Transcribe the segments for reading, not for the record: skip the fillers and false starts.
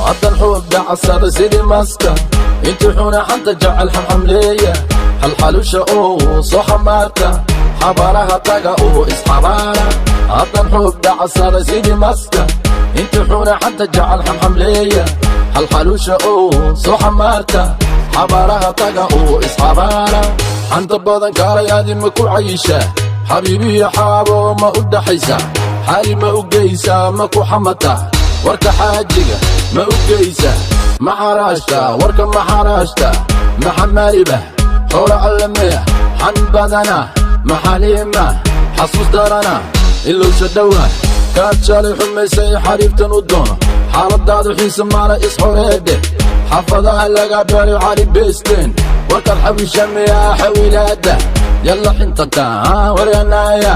Haddan xuub dhacsaday sidii maska, intii xuna xanta jecel xamxamleeya, xalxalusha oo soo xamaarta, xabaaraha taga oo isxabaara. Haddan xuub dhacsaday sidii maska, intii xuna xanta jecel xamxamleeya, xalxalusha oo soo xamaarta, xabaaraha taga oo isxabaara. Xanta badan kaalay, adi ma ku cayishaa? Xabiibiyo xaabo ma u dhaxaysa? Xaali ma u geysaa? Ma ku xamataa? Warka xaajiga ma u geysa? Ma xaraashta? Warka ma xaraashta? Ma xamaaliba? Xoolo allameya? Xan badana, maxaliima? Xasuus darana, ilowsha dhowa, kaad shalay xumaysay xariiftan u doono. Xaaladaadu xiise maala, isxoreedhe. Xaafadaha laga baray cali beesteen. Warkaad xawisha miyaa? Xawilaada yalla xintanta waryanaya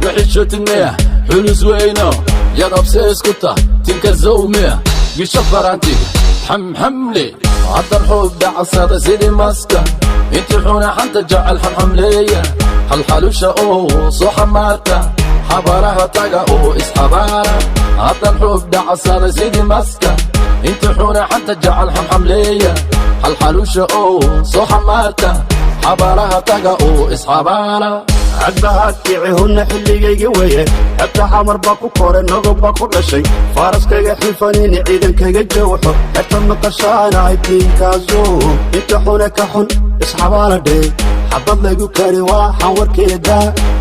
waxishotid miya? Xulus weyno yadabse isku ta tinka zawmiya gisho farantiga xamxamle. Haddan xuub dhacsada sidii maska, intii xuna xanta jecel xamxamleeya, xalxalusha oo soo xamaarta, xabaaraha taga oo isxabaara. Haddan xuub dhacsada sidii maska, intii xuna xanta jecel xamxamleeya, xalxalusha oo soo xamaarta, xabaaraha taga oo isxabaara. Cagbahaad kici hunna, xilligayga weeye. Xebta Xamar baa ku kore, nogob baa ku dhashay. Faraskayga xifanini, ciidankayga jawxo. Xerta maqashaanahay tiinkaasu. Inta xune ka xun isxabaala dhee. Xabad laygu kari waxaan warkeeda.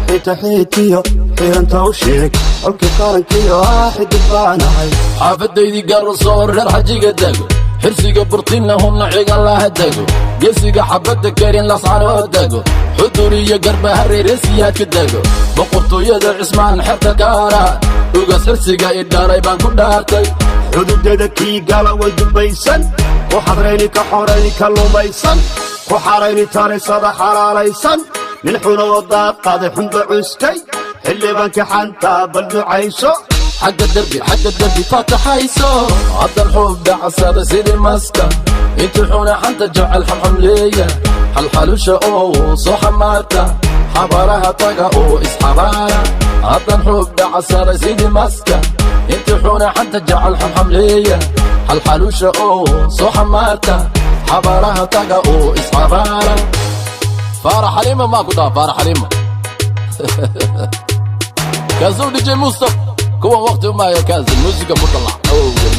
Xiita xiitiyo xiiranta u sheeg. Xolkii qarankiyo ah xidig baanahay. Xaafadaydii Garasoo, reer xajiga dego. Xirsiga Burtinna hunna, cigan laha dego. Geesiga xabadda karin Lascanoo dego. Xudur iyo Garba Hareeresiyaadka dego. Boqortooyada Cismaan xerta gaara. Ugas xirsiga idhalay baan ku dhaartay. Xuduudada kii gala way dubaysan. Ku xadrayni, ka xorayni, ka lumaysan. Ku xarayni tarisada xalaalaysan. Nin xunoo daad qaaday xunba cuskay. Xildhibaanka xantaa bal ducayso. Xagga derbi, xagga derbi faataxayso. Haddan xuub dhacsada sidii maska, intii xuna xanta jecel xamxamleeya, xalxalusha oo soo xamaarta, xabaaraha taga oo isxabaara. Haddan xuub dhacsada sidii maska, intii xuna xanta jecel xamxamleeya, xalxalusha oo soo xamaarta, xabaaraha taga oo isxabaara. Faarax Xaliima maa ku dhaha? Faarax Xaliima kaasuu DJ Mustaf kuwan waqti umaayo. Kaasi muusiga ku dalac awowga.